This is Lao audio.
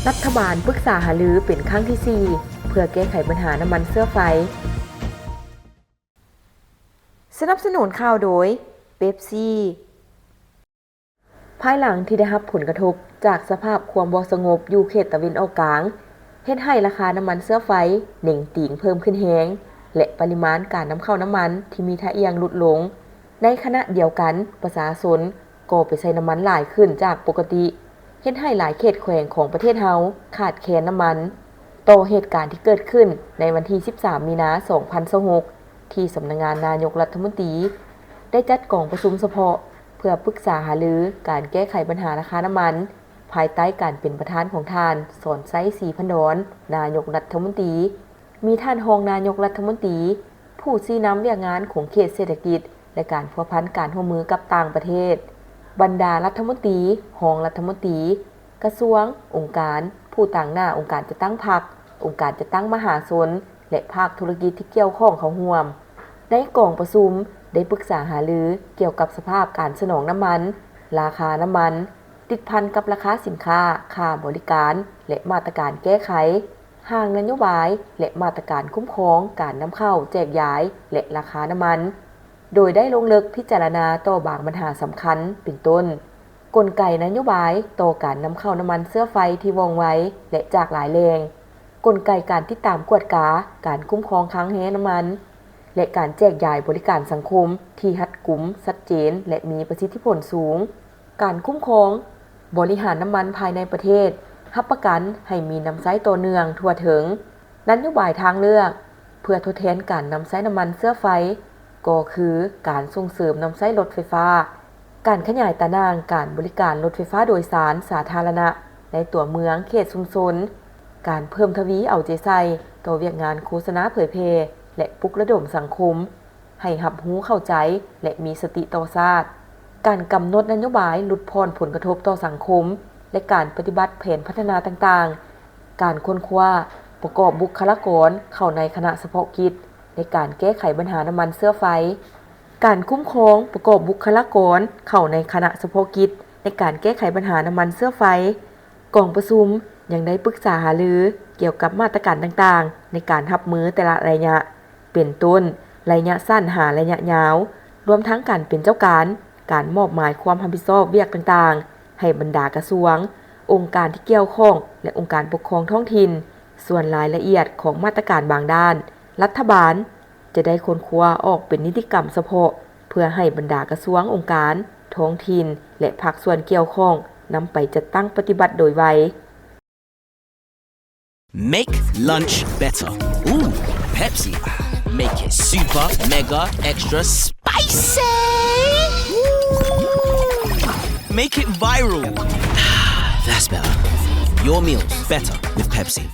ລັດຖະບານປຶກສາຫາລືເປັນຄັ້ງທີສີ່ ເພື່ອແກ້ໄຂບັນຫານ້ຳມັນເຊື້ອໄຟ. ສະໜັບສະໜູນຂ່າວໂດຍ ເປັບຊີ. ພາຍຫຼັງທີ່ໄດ້ຮັບຜົນກະທົບຈາກສະພາບຄວາມບໍ່ສະຫງົບຢູ່ເຂດຕາເວັນອອກກາງ, ເຮັດໃຫ້ລາຄານ້ຳມັນເຊື້ອໄຟເໜັງຕີງເພີ່ມຂຶ້ນແຮງ ແລະ ປະລິມານການນຳເຂົ້ານ້ຳມັນທີ່ມີທ່າອ່ຽງຫຼຸດລົງ. ໃນຂະນະດຽວກັນ, ປະຊາຊົນກໍໄປໃຊ້ນ້ຳມັນຫຼາຍຂຶ້ນຈາກປົກກະຕິ, ເຮັດໃຫ້ຫຼາຍເຂດແຂວງຂອງປະເທດເຮົາຂາດແຄນນ້ຳມັນ. ຕໍ່ເຫດການທີ່ເກີດຂຶ້ນໃນວັນທີສິບສາມ ມີນາ ສອງພັນຊາວຫົກ ທີ່ສຳນັກງານນາຍົກລັດຖະມົນຕີ ໄດ້ຈັດກອງປະຊຸມສະເພາະເພື່ອປຶກສາຫາລືການແກ້ໄຂບັນຫາລາຄານ້ຳມັນ ພາຍໃຕ້ການເປັນປະທານຂອງທ່ານ ສອນໄຊ ສີພັນດອນ ນາຍົກລັດຖະມົນຕີ, ມີທ່ານຮອງນາຍົກລັດຖະມົນຕີ, ຜູ້ຊີ້ນຳວຽກງານຂົງເຂດເສດຖະກິດ ແລະ ການພົວພັນການຮ່ວມມືກັບຕ່າງປະເທດ, ບັນດາລັດຖະມົນຕີ, ຮອງລັດຖະມົນຕີ, ກະຊວງ, ອົງການ, ຜູ້ຕາງໜ້າອົງການຈັດຕັ້ງພັກ, ອົງການຈັດຕັ້ງມະຫາຊົນ ແລະ ພາກທຸລະກິດທີ່ກ່ຽວຂ້ອງເຂົ້າຮ່ວມ. ໃນກອງປະຊຸມໄດ້ປຶກສາຫາລືກ່ຽວກັບສະພາບການສະໜອງນ້ຳມັນ, ລາຄານ້ຳມັນ, ຕິດພັນກັບລາຄາສິນຄ້າ, ຄ່າບໍລິການ ແລະ ມາດຕະການແກ້ໄຂ, ຮ່າງນະໂຍບາຍ ແລະ ມາດຕະການຄຸ້ມຄອງການນຳເຂົ້າ, ແຈກຢາຍ ແລະ ລາຄານ້ຳມັນ, ໂດຍໄດ້ລົງເລິກພິຈາລະນາຕໍ່ບາງບັນຫາສຳຄັນ ເປັນຕົ້ນ ກົນໄກນະໂຍບາຍຕໍ່ການນຳເຂົ້ານ້ຳມັນເຊື້ອໄຟທີ່ວ່ອງໄວ ແລະ ຈາກຫຼາຍແຫຼ່ງ, ກົນໄກການຕິດຕາມກວດກາ, ການຄຸ້ມຄອງຄັງແຮນ້ຳມັນ ແລະ ການແຈກຢາຍບໍລິການສັງຄົມທີ່ຮັດກຸມ, ຊັດເຈນ ແລະ ມີປະສິດທິຜົນສູງ. ການຄຸ້ມຄອງບໍລິຫານນ້ຳມັນພາຍໃນປະເທດ, ຮັບປະກັນໃຫ້ມີນຳໃຊ້ຕໍ່ເນື່ອງທົ່ວເຖິງ. ນະໂຍບາຍທາງເລືອກເພື່ອທົດແທນການນຳໃຊ້ນ້ຳມັນເຊື້ອໄຟ ກໍຄືການສົ່ງເສີມນຳໃຊ້ລົດໄຟຟ້າ, ການຂະຫຍາຍຕາໜ່າງການບໍລິການລົດໄຟຟ້າໂດຍສານສາທາລະນະໃນຕົວເມືອງ, ເຂດຊຸມຊົນ, ການເພີ່ມທະວີເອົາໃຈໃສ່ຕໍ່ວຽກງານໂຄສະນາເຜີຍແຜ່ ແລະ ປຸກລະດົມສັງຄົມ ໃຫ້ຮັບຮູ້ເຂົ້າໃຈ ແລະ ມີສະຕິຕໍ່ຊາດ, ການກຳນົດນະໂຍບາຍຫຼຸດຜ່ອນຜົນກະທົບຕໍ່ສັງຄົມ ແລະ ການປະຕິບັດແຜນພັດທະນາຕ່າງໆ, ການຄົ້ນຄວ້າປະກອບບຸກຄະລາກອນເຂົ້າໃນຄະນະສະເພາະກິດໃນການແກ້ໄຂບັນຫານ້ຳມັນເຊື້ອໄຟ, ການຄຸ້ມຄອງປະກອບບຸກຄະລາກອນເຂົ້າໃນຄະນະສະເພາະກິດໃນການແກ້ໄຂບັນຫານ້ຳມັນເຊື້ອໄຟ. ກອງປະຊຸມຍັງໄດ້ປຶກສາຫາລືກ່ຽວກັບມາດຕະການຕ່າງໆໃນການຮັບມືແຕ່ລະໄລຍະ ເປັນຕົ້ນ ໄລຍະສັ້ນຫາໄລຍະຍາວ, ລວມທັງການເປັນເຈົ້າການ, ການມອບໝາຍຄວາມຮັບຜິດຊອບວຽກຕ່າງໆໃຫ້ບັນດາກະຊວງ, ອົງການທີ່ກ່ຽວຂ້ອງ ແລະ ອົງການປົກຄອງທ້ອງຖິ່ນ. ສ່ວນລາຍລະອຽດຂອງມາດຕະການບາງດ້ານ, ລັດຖະບານ ຈະໄດ້ຄົ້ນຄວ້າອອກເປັນນິຕິກຳສະເພາະ ເພື່ອໃຫ້ບັນດາກະຊວງ, ອົງການທ້ອງຖິ່ນ ແລະ ພາກສ່ວນກ່ຽວຂ້ອງນຳໄປຈັດຕັ້ງປະຕິບັດໂດຍໄວ. Make lunch better. Ooh, Pepsi. Make it super, mega, extra spicy. Ooh. Make it viral. That's better. Your meals better with Pepsi.